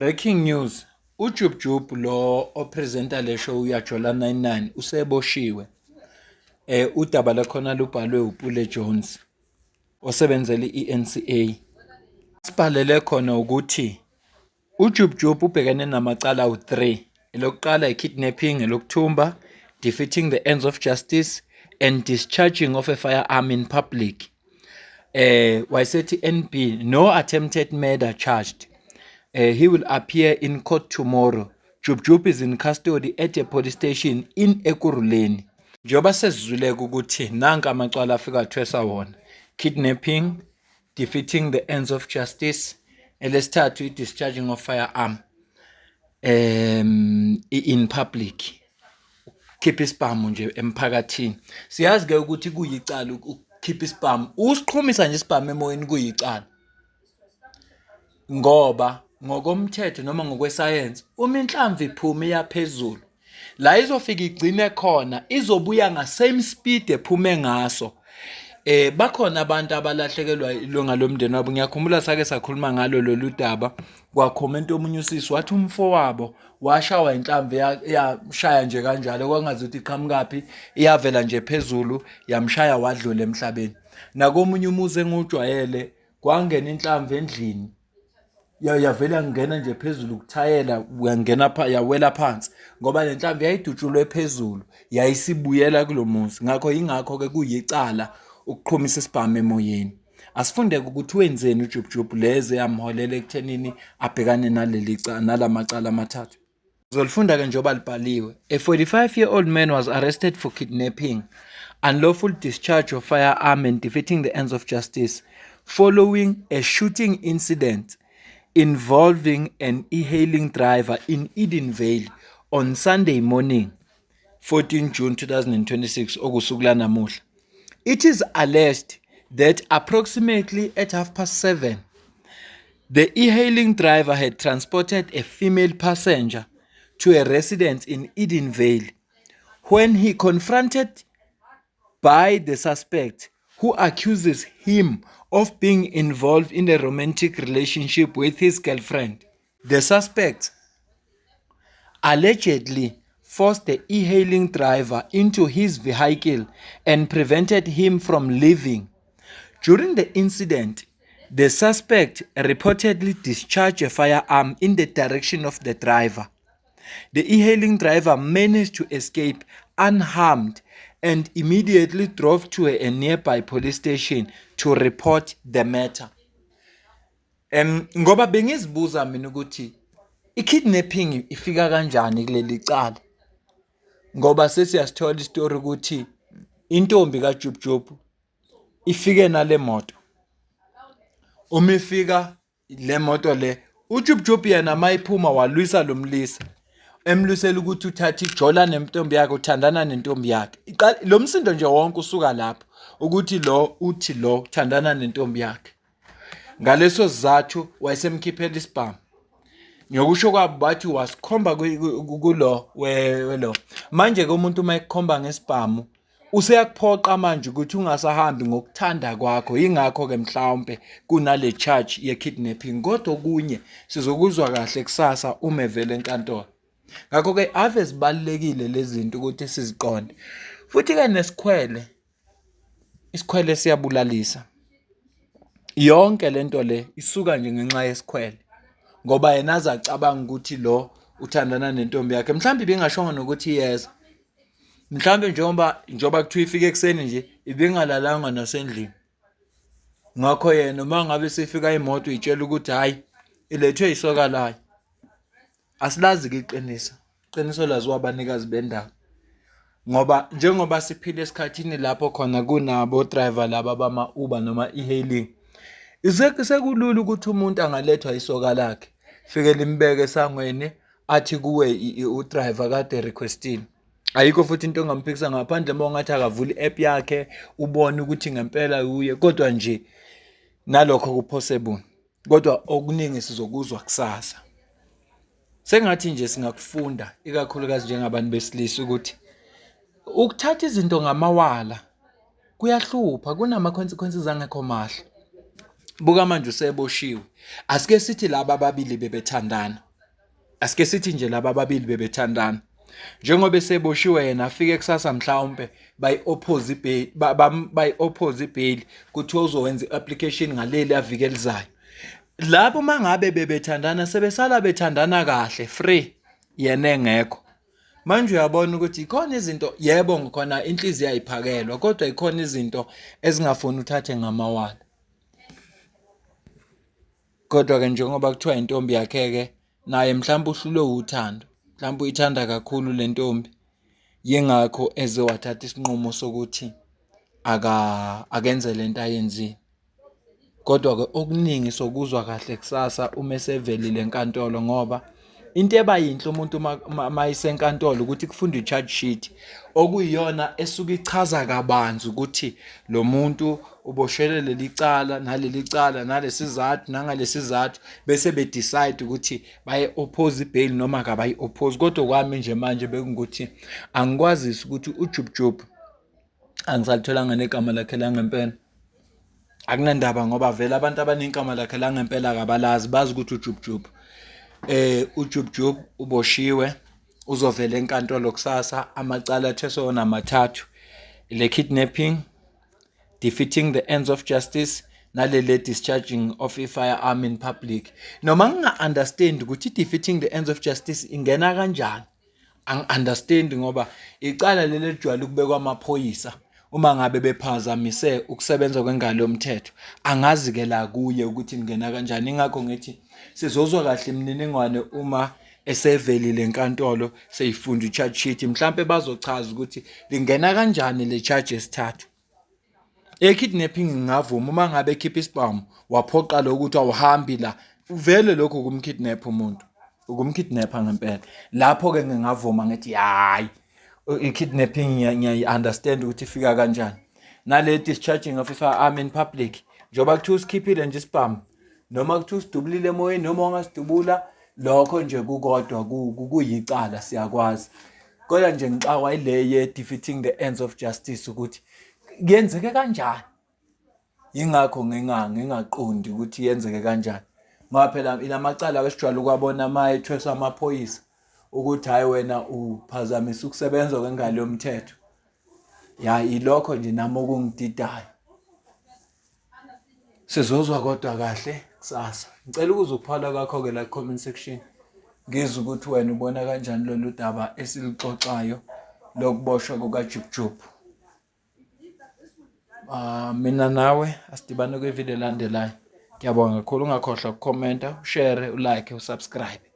Breaking news, uJub Jub lo opresenta le show uyajola 99 useboshiwe. Udaba lakhona lubhalwe uPule Jones osebenzela i-ENCA. Sibhalele khona ukuthi uJub Jub ubhekene namacala awu-3. Elokuqala i-kidnapping, elokuthumba, defeating the ends of justice and discharging of a firearm in public. Wayesethi NB no attempted murder charged. He will appear in court tomorrow. Jub Jub is in custody at a police station in Ekurhuleni. Njengoba sesizwileke ukuthi nanka amacala afika athwesa wona. Kidnapping, defeating the ends of justice, elesithathu i-discharging of firearm in public. Khipha isibhamu nje emphakathini. Siyazi ke ukuthi kuyicala ukukhipha isibhamu. Usiqhumisa nje isibhamu emoyeni kuyicala. Ngoba ngokomthetho noma ngokwesayensi uma inhlamvu iphuma iyaphezulu la izofika igcine khona izobuya nga same speed ephume ngaso. Bakhona abantu abalahlekelwa ilunga lomndeni wabo. Ngiyakhumbula sake sakhuluma ngalo lolu daba, kwakhomenta omunye usisi wathi umfowabo washawa inhlamvu yamshaya nje kanjalo, kwangazi ukuthi iqhamukaphi, iyavela nje phezulu yamshaya wadlula emhlabeni. Nakomunye umuzi engiwujwayele kwangena inhlamvu endlini, yavele yangena nje phezulu kuthayela, yangena yawela phansi ngoba le nhlamvu yayidutshulwe phezulu yayisibuyela kulo muzi. Ngakho yingakho-ke kuyicala ukuqhumisa isibhamu emoyeni. Asifunde-ke ukuthi wenzeni uJub Jub leze yamholela ekuthenini abhekane naleli nalamacala amathathu. Uzolifunda-ke njengoba libhaliwe. A 45-year-old man was arrested for kidnapping, unlawful discharge of firearm and defeating the ends of justice following a shooting incident involving an e-hailing driver in Edenvale on Sunday morning, 14 June 2026, okusuku lanamuhla. It is alleged that approximately at 7:30, the e-hailing driver had transported a female passenger to a residence in Edenvale when he confronted by the suspect, who accuses him of being involved in a romantic relationship with his girlfriend. The suspect allegedly forced the e-hailing driver into his vehicle and prevented him from leaving. During the incident, the suspect reportedly discharged a firearm in the direction of the driver. The e-hailing driver managed to escape unharmed and immediately drove to a nearby police station to report the matter. Ngoba bengizibuza mina ukuthi i-kidnapping ifika kanjani kuleli cala, ngoba sesiyasithola isitori ukuthi intombi kaJub Jub ifike nale moto. Uma ifika le moto le, uJub Jub yena mayiphuma walwisa lo mlisa, emlwisela ukuthi uthatha ijola nentombi yakhe, uthandana nentombi yakhe. Lo msindo nje wonke usuka lapho ukuthi lo uthi lo uthandana nentombi yakhe. Ngaleso sizathu wayesemkhiphela isibhamu. Ngokusho kwabo bathi wasikhomba kulo welo. Manje-ke umuntu uma ekukhomba ngesibhamu useyakuphoqa manje ukuthi ungasahambi ngokuthanda kwakho. Yingakho-ke mhlawumpe kunale charge ye-kidnapping, kodwa okunye sizokuzwa kahle kusasa uma evele enkantolo. Ngakho-ke ave zibalulekile lezi zinto ukuthi siziqonde. Futhi-ke nesikhwele, isikhwele siyabulalisa. Yonke lento le isuka nje ngenxa yesikhwele, ngoba yena aze acabanga ukuthi lo uthandana nentombi yakhe. Mhlawumbe ibingashongo nokuthi iyeza, mhlawumbe njengoba kuthiwa ifike ekuseni nje ibingalalanga nasendlini. Ngakho yena uma ngabe sefika imoto uyitshela ukuthi hhayi ilethwe isoka layo. Asilazi-ke iqiniso, iqiniso laziwa abanikazi bendawo. Ngoba njengoba siphila esikhathini lapho khona kunabo driver laba bama-Uber noma e-hailing, sekulula ukuthi umuntu angalethwa isoka lakhe, fike limbeke esangweni athi kuwe u-driver kade request-ile. Ayikho futhi into ongamphikisa ngaphandle uma ungathi akavule i-app yakhe ubone ukuthi ngempela uye, kodwa nje nalokho ku-possible. Kodwa okuningi sizokuzwa kusasa. Sengathi nje singakufunda ikakhulukazi njengabantu besilisa ukuthi ukuthatha izinto ngamawala kuyahlupha, kunama-consequences angekho mahle. Buka manje useboshiwe. Asike sithi laba ababili bebethandana. Asike sithi nje laba ababili bebethandana. Njengoba eseboshiwe yena afike kusasa mhlawumpe bayi-oppose ibail, bayi-oppose ibail kuthiwa uzowenza i-application ngaleli avike elizayo. Labo mangabe bebethandana sebesala bethandana kahle free yena engekho. Manje uyabona ukuthi ikhona izinto yebo ngikhona inhliziyo ayiphakelwa kodwa ikhona izinto ezingafuni uthathe ngamawala. Kodwa-ke njengoba kuthiwa intombi yakhe-ke naye mhlawumbe uhlulwe wuthando, mhlawumbe uyithanda kakhulu le ntombi. Yingakho eze wathatha isinqumo sokuthi akenze le nto ayenzile. Kodwa-ke okuningi sokuzwa kahle kusasa uma esevelile enkantolo ngoba into eba yinhle umuntu uma esenkantolo ukuthi kufundwe i-charge sheet okuyiyona esuke ichaza kabanzi ukuthi lo muntu uboshelwe leli cala naleli cala nalesizathu nangalesizathu bese be-decide ukuthi baye-oppose i-bail noma kabayi-oppose. Kodwa okwami nje manje bekungukuthi angikwazisi ukuthi uJub Jub angisalitholanga negama lakhe langempela. Akunandaba ngoba vele abantu abaningi igama lakhe langempela akabalazi bazi ukuthi uJub Jub. UJub Jub uboshiwe uzovela enkantolo kusasa amacala atheswe wona mathathu le kidnapping, defeating the ends of justice nalele discharging of a firearm in public. Noma nginga-understand ukuthi i-defeating the ends of justice ingena kanjani, angi-understand ngoba icala leli elijwayele ukubekwa amaphoyisa uma ngabe bephazamise ukusebenza kwengalo yomthetho. Angazi-ke la kuye ukuthi ingena kanjani, ingakho ngithi sizozwa kahle imininingwane uma esevelile enkantolo seyifunda i-charge sheet, mhlampe bazochaza ukuthi lingena kanjani le charge yesithathu. E-kidnapping ngingavuma uma ngabe ekhipha isibhamu waphoqa lo ukuthi awuhambi la, vele lokho ukumkidnap umuntu, ukumkidnapha ngempela. Lapho-ke ngingavuma ngithi hhayi i-kidnapping ngiyayi-understand ukuthi ifika kanjani. Nale discharging of i-firearm in public, njengoba kuthiwa usikhiphile nje isibhamu noma kuthiwa usidubulile emoyeni noma wangasidubula, lokho nje kukodwa kuyicala siyakwazi. Kodwa nje ngixakwa ile ye-defeating the ends of justice ukuthi kuyenzeke kanjani. Yingakho ngingaqondi ukuthi yenzeke kanjani. Ngoba phela ilamacala esijwayele ukuwabona uma ethweswa amaphoyisa ukuthi hhayi wena uphazamisa ukusebenza kwengalo yomthetho. Ya ilokho nje nami okungididayo. Sizozwa kodwa kahle kusasa. Ngicela ukuzwa ukuphawula kwakho-ke la ku-comment section. Ngizwe ukuthi wena ubona kanjani lolu daba esiluxoxayo lokuboshwa kukaJub Jub. Mina nawe asidibane kwividiyo elandelayo. Ngiyabonga kakhulu, ungakhohlwa ukukhomenta, ushare, ulike, usubscribe.